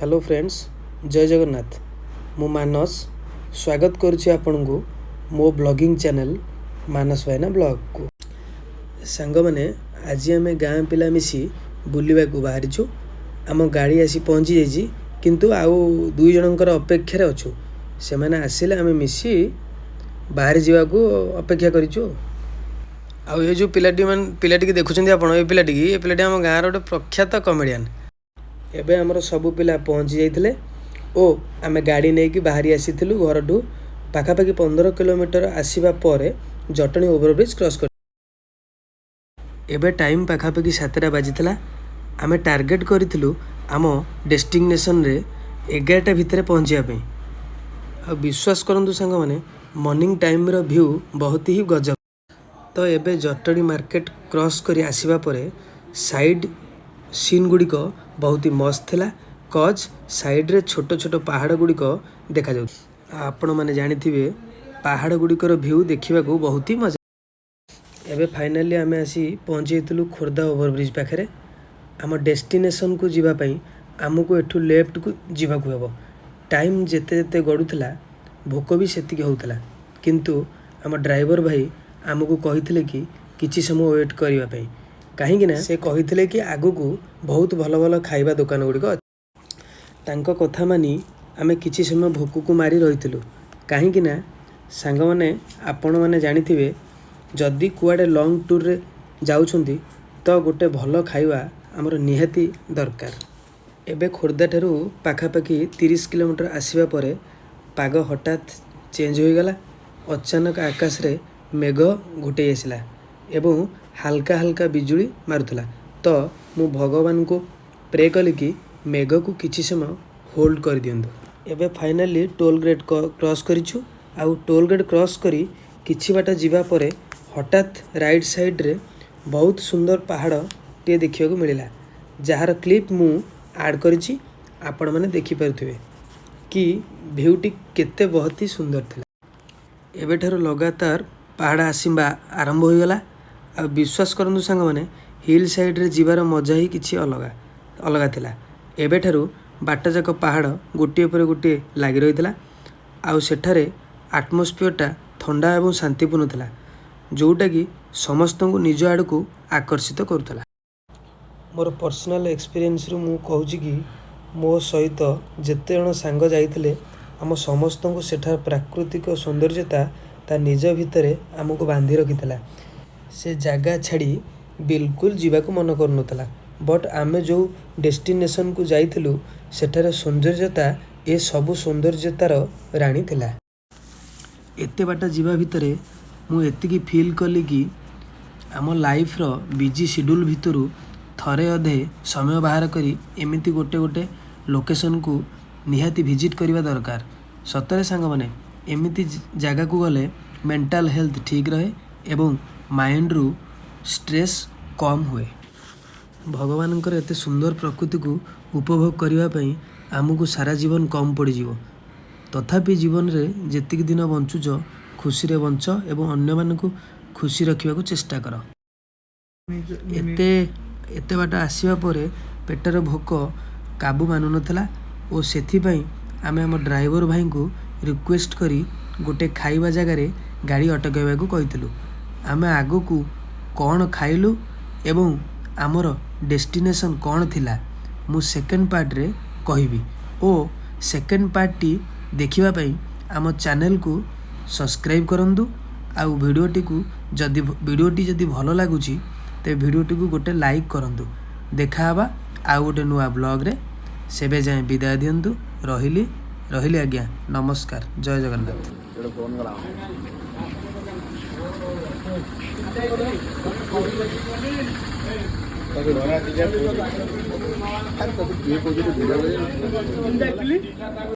Hello friends, ଜୟ ଜଗନ୍ନାଥ। ମୁଁ ମାନସ ସ୍ୱାଗତ କରୁଛି ଆପଣଙ୍କୁ ମୋ ବ୍ଲଗିଂ ଚ୍ୟାନେଲ୍ ମାନସ ଭାଇନା ବ୍ଲଗକୁ। ସାଙ୍ଗମାନେ, ଆଜି ଆମେ ଗାଁ ପିଲା ମିଶି ବୁଲିବାକୁ ବାହାରିଛୁ। ଆମ ଗାଡ଼ି ଆସି ପହଞ୍ଚି ଯାଇଛି, କିନ୍ତୁ ଆଉ ଦୁଇ ଜଣଙ୍କର ଅପେକ୍ଷାରେ ଅଛୁ। ସେମାନେ ଆସିଲେ ଆମେ ମିଶି ବାହାରି ଯିବାକୁ ଅପେକ୍ଷା କରିଛୁ। ଆଉ ଏ ଯେଉଁ ପିଲାଟି, ମାନେ ପିଲାଟିକି ଦେଖୁଛନ୍ତି ଆପଣ, ଏ ପିଲାଟି ଆମ ଗାଁର ଗୋଟେ ପ୍ରଖ୍ୟାତ କମେଡ଼ିଆନ୍। ଏବେ ଆମର ସବୁ ପିଲା ପହଞ୍ଚି ଯାଇଥିଲେ ଓ ଆମେ ଗାଡ଼ି ନେଇକି ବାହାରି ଆସିଥିଲୁ ଘରଠୁ। ପାଖାପାଖି 15 କିଲୋମିଟର ଆସିବା ପରେ ଜଟଣୀ ଓଭରବ୍ରିଜ୍ କ୍ରସ୍ କରି ଏବେ ଟାଇମ୍ ପାଖାପାଖି 7ଟା ବାଜିଥିଲା। ଆମେ ଟାର୍ଗେଟ୍ କରିଥିଲୁ ଆମ ଡେଷ୍ଟିନେସନରେ 11ଟା ଭିତରେ ପହଞ୍ଚିବା ପାଇଁ। ଆଉ ବିଶ୍ୱାସ କରନ୍ତୁ ସାଙ୍ଗମାନେ, ମର୍ଣ୍ଣିଂ ଟାଇମ୍ର ଭ୍ୟୁ ବହୁତ ହି ଗଜବ। ତ ଏବେ ଜଟଣୀ ମାର୍କେଟ କ୍ରସ୍ କରି ଆସିବା ପରେ ସାଇଡ଼୍ ସିନ୍ ଗୁଡ଼ିକ ବହୁତ ହି ମସ୍ତ ଥିଲା, କଜ୍ ସାଇଡ଼୍ରେ ଛୋଟ ଛୋଟ ପାହାଡ଼ ଗୁଡ଼ିକ ଦେଖାଯାଉଛି। ଆଉ ଆପଣମାନେ ଜାଣିଥିବେ, ପାହାଡ଼ ଗୁଡ଼ିକର ଭ୍ୟୁ ଦେଖିବାକୁ ବହୁତ ହି ମଜା। ଏବେ ଫାଇନାଲି ଆମେ ଆସି ପହଞ୍ଚି ଯାଇଥିଲୁ ଖୋର୍ଦ୍ଧା ଓଭରବ୍ରିଜ୍ ପାଖରେ। ଆମ ଡେଷ୍ଟିନେସନକୁ ଯିବା ପାଇଁ ଆମକୁ ଏଠୁ ଲେଫ୍ଟକୁ ଯିବାକୁ ହେବ। ଟାଇମ୍ ଯେତେ ଯେତେ ଗଡ଼ୁଥିଲା, ଭୋକ ବି ସେତିକି ହେଉଥିଲା। କିନ୍ତୁ ଆମ ଡ୍ରାଇଭର ଭାଇ ଆମକୁ କହିଥିଲେ କି କିଛି ସମୟ ୱେଟ୍ କରିବା ପାଇଁ, କାହିଁକି ନା ସେ କହିଥିଲେ କି ଆଗକୁ ବହୁତ ଭଲ ଭଲ ଖାଇବା ଦୋକାନ ଗୁଡ଼ିକ ଅଛି। ତାଙ୍କ କଥା ମାନି ଆମେ କିଛି ସମୟ ଭୋକକୁ ମାରି ରହିଥିଲୁ, କାହିଁକି ନା ସାଙ୍ଗମାନେ, ଆପଣମାନେ ଜାଣିଥିବେ, ଯଦି କୁଆଡ଼େ ଲଙ୍ଗ୍ ଟୁର୍ରେ ଯାଉଛନ୍ତି ତ ଗୋଟେ ଭଲ ଖାଇବା ଆମର ନିହାତି ଦରକାର। ଏବେ ଖୋର୍ଦ୍ଧାଠାରୁ ପାଖାପାଖି 30 କିଲୋମିଟର ଆସିବା ପରେ ପାଗ ହଠାତ୍ ଚେଞ୍ଜ ହୋଇଗଲା। ଅଚାନକ ଆକାଶରେ ମେଘ ଘୋଟେଇ ଆସିଲା ଏବଂ ହାଲକା ହାଲକା ବିଜୁଳି ମାରୁଥିଲା। ତ ମୁଁ ଭଗବାନଙ୍କୁ ପ୍ରେ କଲି କି ମେଘକୁ କିଛି ସମୟ ହୋଲ୍ଡ କରିଦିଅନ୍ତୁ। ଏବେ ଫାଇନାଲି ଟୋଲ୍ ଗେଟ୍ କ୍ରସ୍ କରିଛୁ। ଆଉ ଟୋଲ୍ ଗେଟ୍ କ୍ରସ୍ କରି କିଛି ବାଟ ଯିବା ପରେ ହଠାତ୍ ରାଇଟ୍ ସାଇଡ଼୍ରେ ବହୁତ ସୁନ୍ଦର ପାହାଡ଼ଟିଏ ଦେଖିବାକୁ ମିଳିଲା, ଯାହାର କ୍ଲିପ୍ ମୁଁ ଆଡ଼୍ କରିଛି। ଆପଣମାନେ ଦେଖିପାରୁଥିବେ କି ଭ୍ୟୁଟି କେତେ ବହୁତ ହି ସୁନ୍ଦର ଥିଲା। ଏବେଠାରୁ ଲଗାତାର ପାହାଡ଼ ଆସିବା ଆରମ୍ଭ ହୋଇଗଲା। ଆଉ ବିଶ୍ୱାସ କରନ୍ତୁ ସାଙ୍ଗମାନେ, ହିଲ୍ ସାଇଡ଼୍ରେ ଯିବାର ମଜା ହିଁ କିଛି ଅଲଗା ଅଲଗା ଥିଲା। ଏବେଠାରୁ ବାଟଯାକ ପାହାଡ଼ ଗୋଟିଏ ପରେ ଗୋଟିଏ ଲାଗି ରହିଥିଲା। ଆଉ ସେଠାରେ ଆଟମୋସ୍ଫିୟରଟା ଥଣ୍ଡା ଏବଂ ଶାନ୍ତିପୂର୍ଣ୍ଣ ଥିଲା, ଯେଉଁଟାକି ସମସ୍ତଙ୍କୁ ନିଜ ଆଡ଼କୁ ଆକର୍ଷିତ କରୁଥିଲା। ମୋର ପର୍ସନାଲ୍ ଏକ୍ସପିରିଏନ୍ସରୁ ମୁଁ କହୁଛି କି ମୋ ସହିତ ଯେତେ ଜଣ ସାଙ୍ଗ ଯାଇଥିଲେ, ଆମ ସମସ୍ତଙ୍କୁ ସେଠାର ପ୍ରାକୃତିକ ସୌନ୍ଦର୍ଯ୍ୟତା ତା ନିଜ ଭିତରେ ଆମକୁ ବାନ୍ଧି ରଖିଥିଲା। ସେ ଜାଗା ଛାଡ଼ି ବିଲକୁଲ ଯିବାକୁ ମନ କରୁନଥିଲା। ବଟ୍ ଆମେ ଯେଉଁ ଡେଷ୍ଟିନେସନକୁ ଯାଇଥିଲୁ, ସେଠାରେ ସୌନ୍ଦର୍ଯ୍ୟତା ଏସବୁ ସୌନ୍ଦର୍ଯ୍ୟତାର ରାଣୀ ଥିଲା। ଏତେ ବାଟ ଯିବା ଭିତରେ ମୁଁ ଏତିକି ଫିଲ୍ କଲି କି ଆମ ଲାଇଫ୍ର ବିଜି ସିଡ୍ୟୁଲ୍ ଭିତରୁ ଥରେ ଅଧେ ସମୟ ବାହାର କରି ଏମିତି ଗୋଟେ ଗୋଟେ ଲୋକେସନକୁ ନିହାତି ଭିଜିଟ୍ କରିବା ଦରକାର। ସତରେ ସାଙ୍ଗମାନେ, ଏମିତି ଜାଗାକୁ ଗଲେ ମେଣ୍ଟାଲ୍ ହେଲ୍ଥ ଠିକ୍ ରହେ ଏବଂ ମାଇଣ୍ଡରୁ ଷ୍ଟ୍ରେସ୍ କମ୍ ହୁଏ। ଭଗବାନଙ୍କର ଏତେ ସୁନ୍ଦର ପ୍ରକୃତିକୁ ଉପଭୋଗ କରିବା ପାଇଁ ଆମକୁ ସାରା ଜୀବନ କମ୍ ପଡ଼ିଯିବ। ତଥାପି ଜୀବନରେ ଯେତିକି ଦିନ ବଞ୍ଚୁଛ, ଖୁସିରେ ବଞ୍ଚ ଏବଂ ଅନ୍ୟମାନଙ୍କୁ ଖୁସି ରଖିବାକୁ ଚେଷ୍ଟା କର। ଏତେ ଏତେ ବାଟ ଆସିବା ପରେ ପେଟର ଭୋକ କାବୁ ମାନୁନଥିଲା ଓ ସେଥିପାଇଁ ଆମେ ଆମ ଡ୍ରାଇଭର ଭାଇଙ୍କୁ ରିକ୍ୱେଷ୍ଟ କରି ଗୋଟେ ଖାଇବା ଜାଗାରେ ଗାଡ଼ି ଅଟକାଇବାକୁ କହିଥିଲୁ। ଆମେ ଆଗକୁ କ'ଣ ଖାଇଲୁ ଏବଂ ଆମର ଡେଷ୍ଟିନେସନ୍ କ'ଣ ଥିଲା, ମୁଁ ସେକେଣ୍ଡ ପାର୍ଟରେ କହିବି। ଓ ସେକେଣ୍ଡ ପାର୍ଟଟି ଦେଖିବା ପାଇଁ ଆମ ଚ୍ୟାନେଲକୁ ସବସ୍କ୍ରାଇବ୍ କରନ୍ତୁ। ଆଉ ଭିଡ଼ିଓଟି ଯଦି ଭଲ ଲାଗୁଛି, ତେବେ ଭିଡ଼ିଓଟିକୁ ଗୋଟେ ଲାଇକ୍ କରନ୍ତୁ। ଦେଖା ହେବା ଆଉ ଗୋଟେ ନୂଆ ବ୍ଲଗ୍ରେ। ସେବେ ଯାଏଁ ବିଦାୟ ଦିଅନ୍ତୁ। ରହିଲି, ରହିଲି ଆଜ୍ଞା। ନମସ୍କାର, ଜୟ ଜଗନ୍ନାଥ। ଗୋଟେ ଫୋନ୍ କଲା। ଆରେ ତତେ କିଏ କହୁଛି ଭିଡ଼ିଓ?